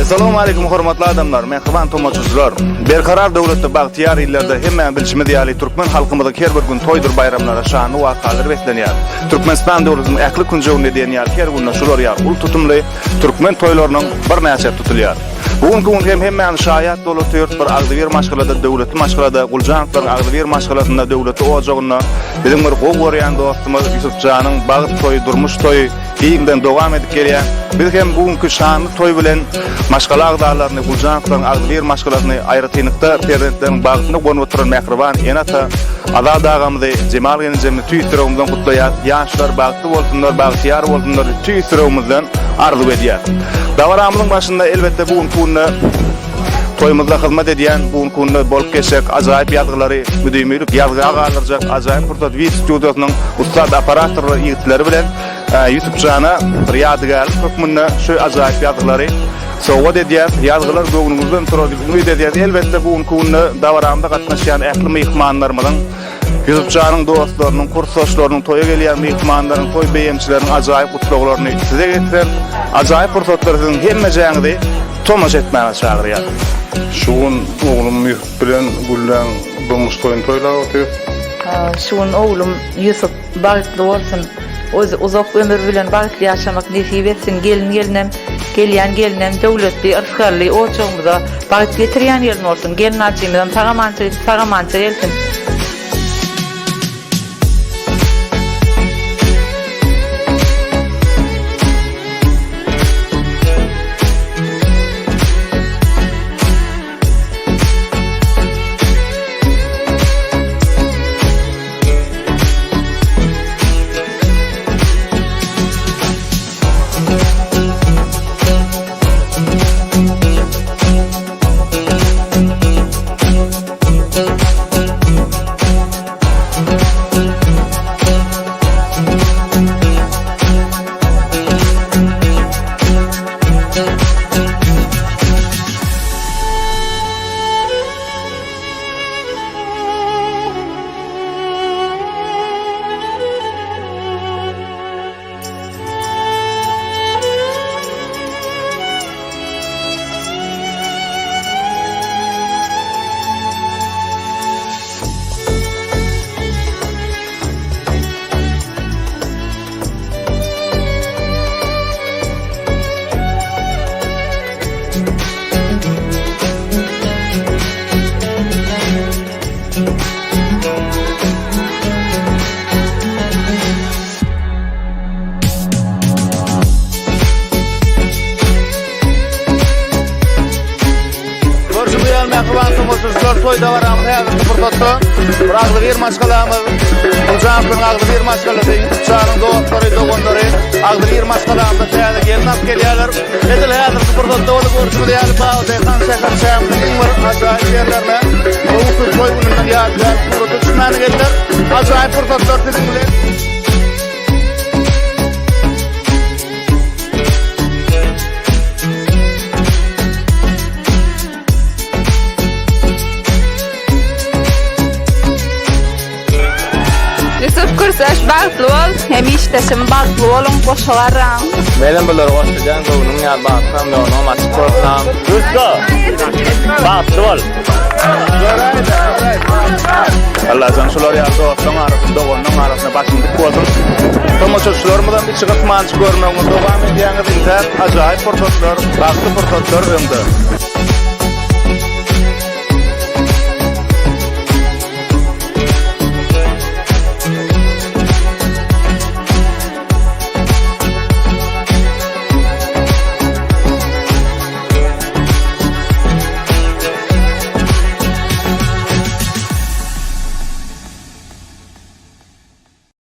Essalawmaleýkum hormatly adamlar, mähriban tomaşaçylar! Berkarar döwletde bagtyýar illerde hemmämiz bilşimiz ýaly türkmen halkymyzyň her bir gün toýdur baýramlara şanly wakalar beslenýär. Türkmenistan döwletiniň ähli künjeginde diýen ýaly her günde şular ýaly uly tutumly türkmen toýlarynyň birnäçesi tutulýar. Bu günki gün hem hemmämiz şaýat bolup otyrys bir agzybir maşgalada döwletli maşgalada Guljanowlaryň agzybir maşgalasynda döwletli ojagynda biziň bir gowy görýän dostumyz Ýusupjanyň bagt toýy durmuş toýy giňden dowam edip gelýär. Biz hem bu günki şanly toý bilen maşgala agzalaryny, Guljanowlaryň agzybir maşgalasyny, aýratynlykda perzentleriň bagtyna guwanyp oturan mähriban ene-ata Azat agamyzy, Jemal gelnejemizi tüýs ýüregimizden gutlaýas. Ýaşlar bagtly bolsunlar, bagtyýar bolsunlar diýip tüýs ýüregimizden arzuw edýäs. Dabaramyzyň başynda elbetde bu günki günde toýumyzda hyzmat edýän, bu günki günde bolup geçjek ajaýyp ýazgylary müdimilik ýazga galdyrjak ajaýyp pursat wideo studiýasynyň ussat operatorlar ýigitleri bilen Ýusupjana bir ýadygärlik hökmünde şu ajaýyp ýazgylary sowgat edýäs. Ýazgylar göwnüňizden turar diýip umyt edýäs. Elbetde, bu günki günde dabaramyza gatnaşýan ähli myhmanlarymyzyň, Ýusupjanyň dostlarynyň, kursdaşlarynyň, toýa gelýän myhmanlaryň, toý beýemçileriniň ajaýyp gutlaglaryny size getiren ajaýyp pursatlary siziň hemmejäňizi tomaşa etmäge çagyrýas. Şu gün oglum Ýusup bilen Gülläň durmuş toýuny toýlap otyrys. Şu gün oglum Ýusup Bagtly bolsun. Ozi uzak ömür bilen bagtly ýaşamak nesip etsin gelin gelinem gelýän gelinem döwletli yrsgally oçagymyza bagt getirýän gelin bolsun gelnaçymyzam sagamança gidip sagamança gelsin. Görşümiz ýaly mähriban tomaşaçylar toý dabaramyz häzirki pursatda bir agzybir maşgalamyz Guljanowlaryň agzybir maşgalasy Ýusupjanyň dostlary, doganlary agzybir maşgalamyza täze gelin alyp gelýärler. Edil häzirki pursatda bolsa görşümiz ýaly Babadaýhan şäherçämiziň iň bir ajaýyp ýerlerine gowusy toý gününden ýadygär surata düşmäne geldiler. Ajaýyp pursatlar siziň bilen. Ýusup Kürsäş bagtly bol, hem işdeşim bagtly boluň goşa garraň. Menem bulara goşulýan göwnüň ýar bagtam ýolum açyk bolsam. Rusko bagtly bol. Allajan şular ýaly dostlaryň arasynda, doganlaryň arasynda başyň dik bolsun. Tomaşaçylarymyzam içi gysmanç görmegiňizi dowam edýäňiz. Intäk ajaýyp pursatlar, bagtly pursatlar öňde.